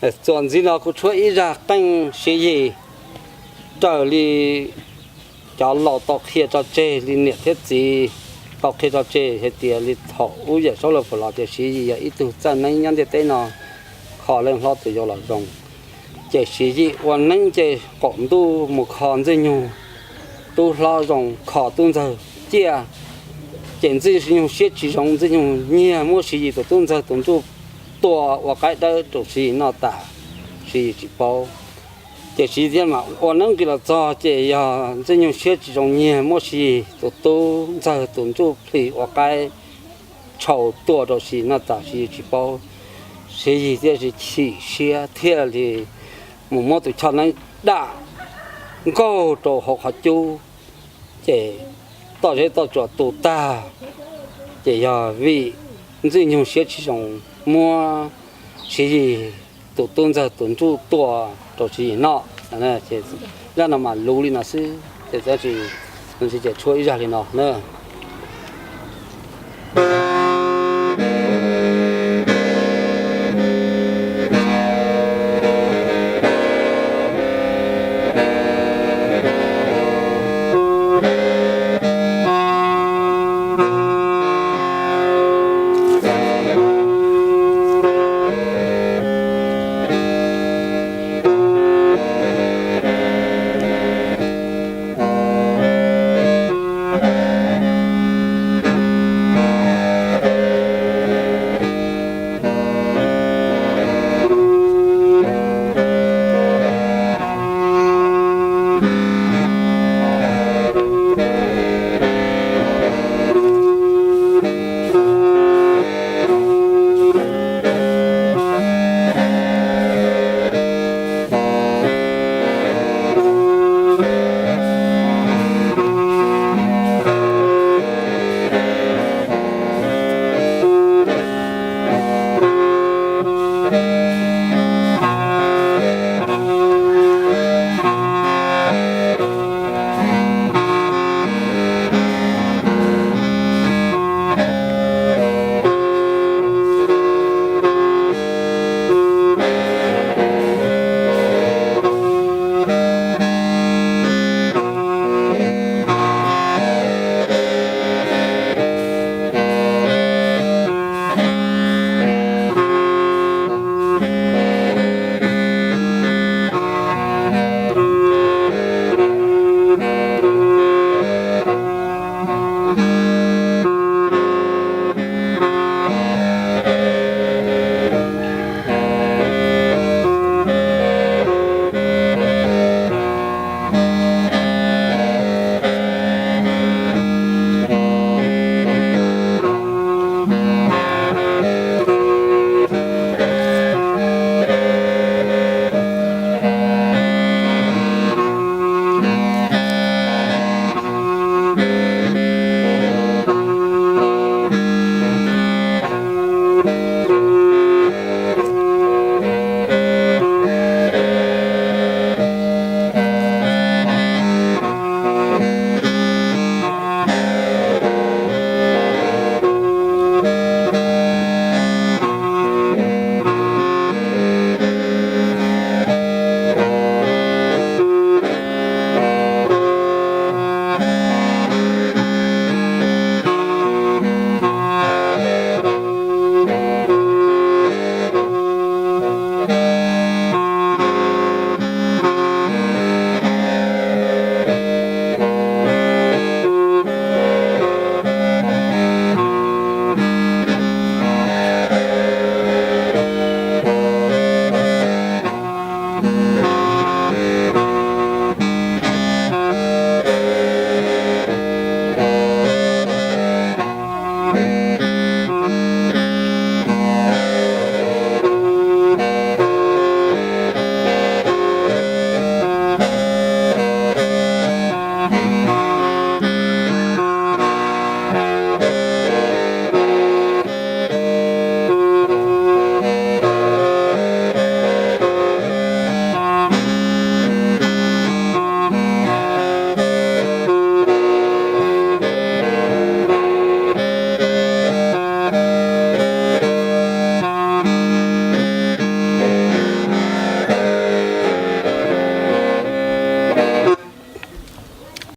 Txuas ntxiv no kuv tshuab ib zaj qeej Siv Yis raws li cov laus tau qhia tso tseg, li niam thiab txiv tau qhia tso tseg hais tias li thaum ub Yawm Saub Luag Pum los tias Siv Yis yog ib tug txawj neeb nyob ntiaj teb no, kho leej hlob tus yau los zoo. Ces Siv Yis ua neeb ces qaum ntuj mus kho Ntxwg Nyoog tub hlob zoo, kho tub ntxawg ciaj. Ces Ntxwg Nyoog siab tsis zoo, Ntxwg Nyoog nyiag muab Siv Yis tus tub ntxawg tus ntsuj tua ua qaib dawb rau Siv Yis noj tas, Siv Yis tsis paub. Ces Siv Yis thiaj mam ua neeb nqis los txog ces yog Ntxwg Nyoog siab tsis zoo, nyiag muab Siv Yis tus tub ntxawg tus ntsuj plig ua qaib tshau tua rau Siv Yis noj tas, Siv Yis tsis paub. Siv Yis thiaj li chim siab thiaj li mus muab tus choj neeb dam nkaug rau hauv qhov cub, ces toj zeb toj tsuas tu tag. Ces yog vim Ntxwg Nyoog siab tsis zoo muab Siv Yis tus tub ntxawg tus ntsuj tua rau Siv Yis noj. Zaj no mas luv li no xwb, ces tshuab ib zaj li no na.